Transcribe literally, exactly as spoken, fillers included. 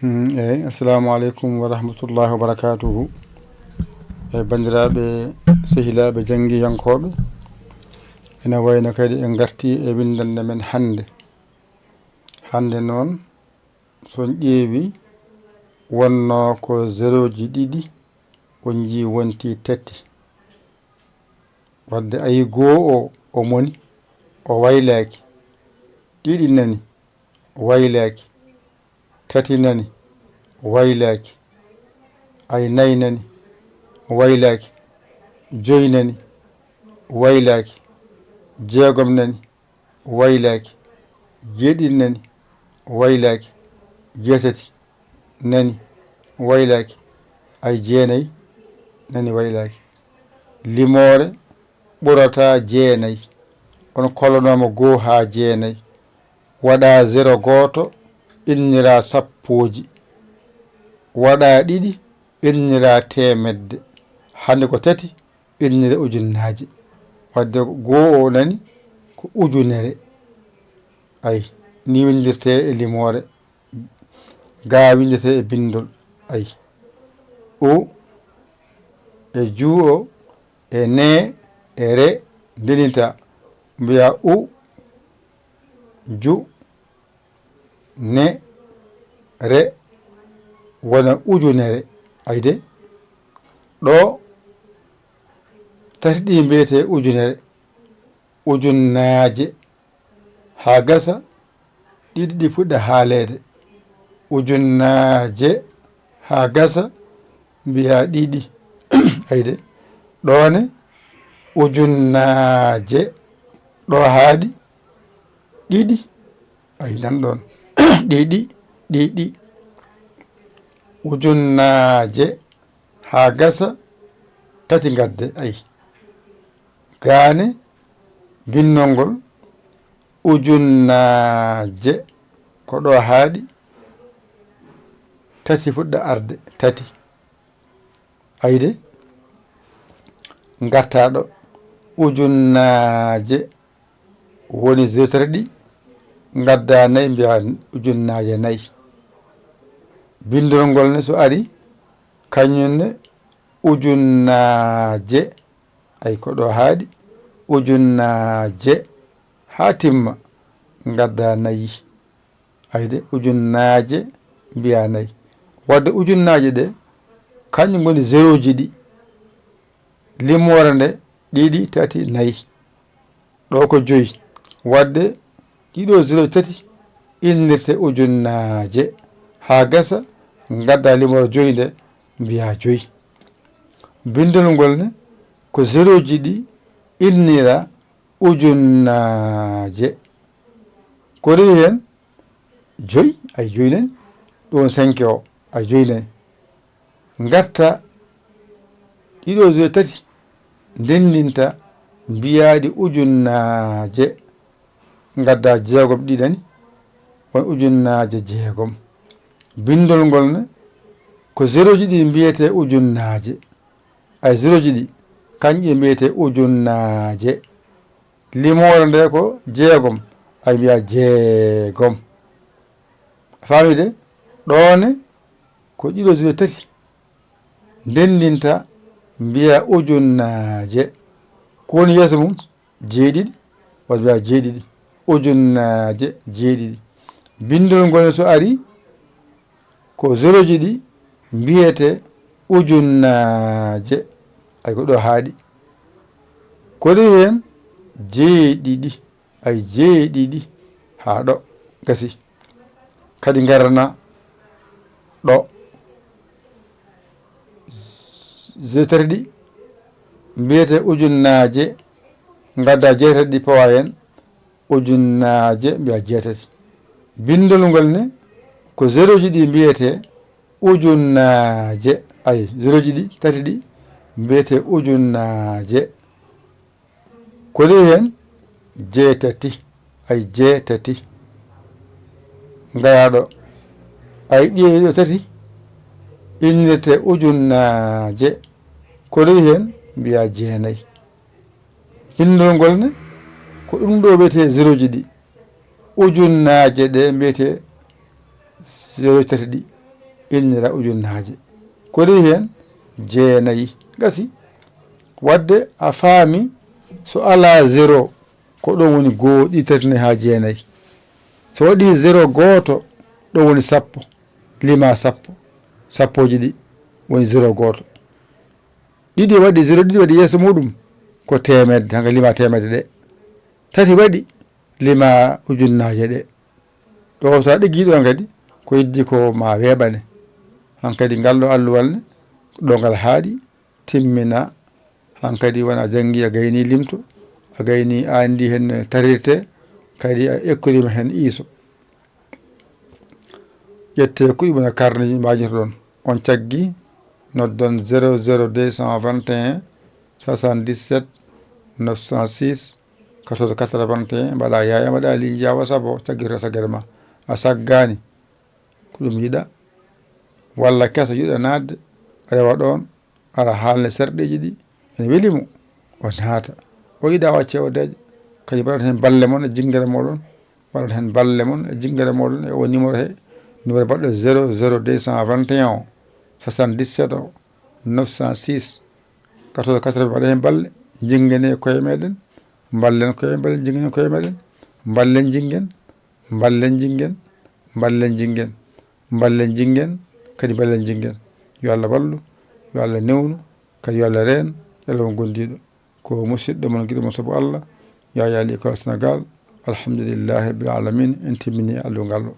Mm, eyi, assalamu aleykum wa rahmatullahi wa barakatuhu. E banndiraaɓe, sehilaaɓe, janngiyankooɓe, ene wayno kadi en ngartii e winndannde men hannde. Hannde noon, so on ƴeewi, wonnoo ko zerooji ɗiɗi, on njii wontii tati. Wadde ayi goo o, o moni, o waylaaki. Ɗiɗi nani, o waylaaki. Tati nani, o waylaaki. Ayi nayi nani, o waylaaki. Joyi nani, o waylaaki. Jeegom nani, o waylaaki. Jeeɗiɗi nani, o waylaaki. Jeetati nani, o waylaaki. Ayi jeenayi nani, waylaaki. Limoore ɓurata jeenayi. On kolonooma goo haa jeenayi. Waɗa zero gooto, innira sappooji. Waɗa ɗiɗi, innira teemedde. Hannde ko tati, innira ujunnaaje. Wadde goo o nani ko ujunere. Ayi, ni winndirtee e limoore. Ga winndetee e binndol. Ayi. U e juu o e ne e re ndeninta. Mbiya u, ju, ne, re, wona ujunere. Ayi de, ɗo tati ɗi mbiyetee ujunere, ujunnaaje. Haa gasa, ɗiɗi ɗi puɗɗa haaleede. Ujunnaaje haa gasa, mbiya ɗiɗi. Ayi de, ɗo ne, ujunnaaje, ɗo haaɗi, ɗiɗi. Ayi nan ɗoon, ɗiɗi, ɗiɗi. Ujunnaaje haa gasa, tati ngadde. Ayi. Gaane binnol ngol ujunnaaje, ko ɗo haaɗi, tati fuɗɗa arde, tati. Ayi de, ngartaa ɗo, ujunnaaje, woni zero tati ɗi, ngaddaa nayi, mbiya ujunnaaje nayi. Binndol ngol ne so ari, kañum ne ujunnaaje, ayi ko ɗo haaɗi, ujunnaaje, haa timma, ngaddaa nayi. Ayi de, ujunnaaje, mbiya nayi. Wadde ujunnaaje ɗe, kañum ngoni zerooji ɗi. Limoore nde, ɗiɗi, tati, nayi. Ɗo ko joyi. Wadde ɗiɗo zero tati innirte ujunnaaje. Haa gasa, ngadda limoore joyi nde, mbiya joyi. Binndol ngol ne, ko zerooji ɗi innira ujunnaaje. Ko rewi heen joyi, ayi joyi nani, ɗo woni cinq o, ayi joyi nani. Ngarta ɗiɗo zero tati, ndenndinta mbiyaɗi ujunnaaje, ngadda jeegom ɗi nani, won ujunnaaje jeegom. Binndol ngol ne, ko zerooji ɗi mbiyetee ujunnaaje, ayi zerooji ɗi, kañƴe mbiyetee ujunnaaje. Limoore nde ko jeegom, ayi mbiya jeegom. A faami de? Ɗo ne ko ɗiɗo zero tati ndenndinta, mbiya ujunnaaje. Ko woni yeeso mum? Jeeɗiɗi, walla mbiya jeeɗiɗi. Ujunnaaje jeeɗiɗi. Binndol ngol ne so ari, ko zerooji ɗi mbiyetee ujunnaaje. Ayi ko ɗo haaɗi. Ko rewi heen jeeɗiɗi. Ayi jeeɗiɗi haa ɗo gasi. Kadi ngarana ɗo. Zero tati ɗi mbiyetee ujunnaaje, ngadda jeetati ɗi pawa heen, ujunnaaje mbiya jeetati. Binndol ngol ne ko zerooji ɗi mbiyetee ujunnaaje. Ayi, zerooji ɗi tati ɗi mbiyetee ujunnaaje. Ko rewi heen jeetati, ayi jeetati. Ngayaa ɗo, ayi ɗiye ɗo tati innirte ujunnaaje. Ko rewi heen mbiya jeenayi. Binndol ngol ne, ko ɗum ɗo wiyetee zerooji ɗi. Ujunnaaje ɗe mbiyetee zero tati ɗi. Innira ujunnaaje. Ko rewi heen jeenayi. Gasi. Waɗde a faami, so alaa zéro, ko ɗoon woni goo, ɗiɗi, tati, nayi haa jeenayi. So waɗi zéro gooto, ɗoon woni sappo. Limaa sappo. Sappooji ɗi woni zéro gooto. Ɗiɗi waɗi zéro, ɗiɗi waɗi yeeso muuɗum, ko teemedde, hankadi limaa teemedde ɗe. Tati waɗi, limaa ujunnaaje ɗe. Ɗo so a ɗiggi ɗoon kadi, ko iddi ko ma weeɓane. Hankadi ngal ɗo alluwal ne, ɗo ngal haaɗi, timmina. Hankadi wona a janngi, a gayni limto, a gayni a anndi heen no tarirte, kadi a ekkorima heen iiso. Ƴettee kuɗi wona karneji mbaajortoɗon. On caggi, noddon zéro zéro deux cent vingt et un soixante-dix-sept neuf cent six quatorze quatre-vingt-un, mbaɗa yaaya, mbaɗa liiña WhatsApp o, caggirta saggere ma. A saggaani, ko ɗum yiɗa, walla keso yiɗa naatde, rewa ɗoon, ara haalne serɗeeji ɗi, ene weli mo, o naata. O yiɗa o acce o deeƴa, kadi mbaɗat heen balle mon e jinngere mooɗon, mbaɗat heen balle mon e jinngere mooɗon e o numéro he, numéro baɗɗo zéro zéro deux cent vingt et un soixante-dix-sept o, neuf cent six quatorze quatre-vingts, mbaɗa heen balle, njinngenee koye meɗen, mballen koye meɗen, njinngenee koye meɗen, mballen njinngen, mballen njinngen, mballen njinngen, mballen njinngen, kadi mballen njinngen. Yo Allah wallu, yo Allah newnu, kadi yo Allah reen, yo Allah won gondiiɗo. Ko musiɗɗo mon, giɗo mon sabu Allah, Yaya Likol Sénégal. Alhamdulillahi rabbil alamin, en timmini alluwal ngal ɗo.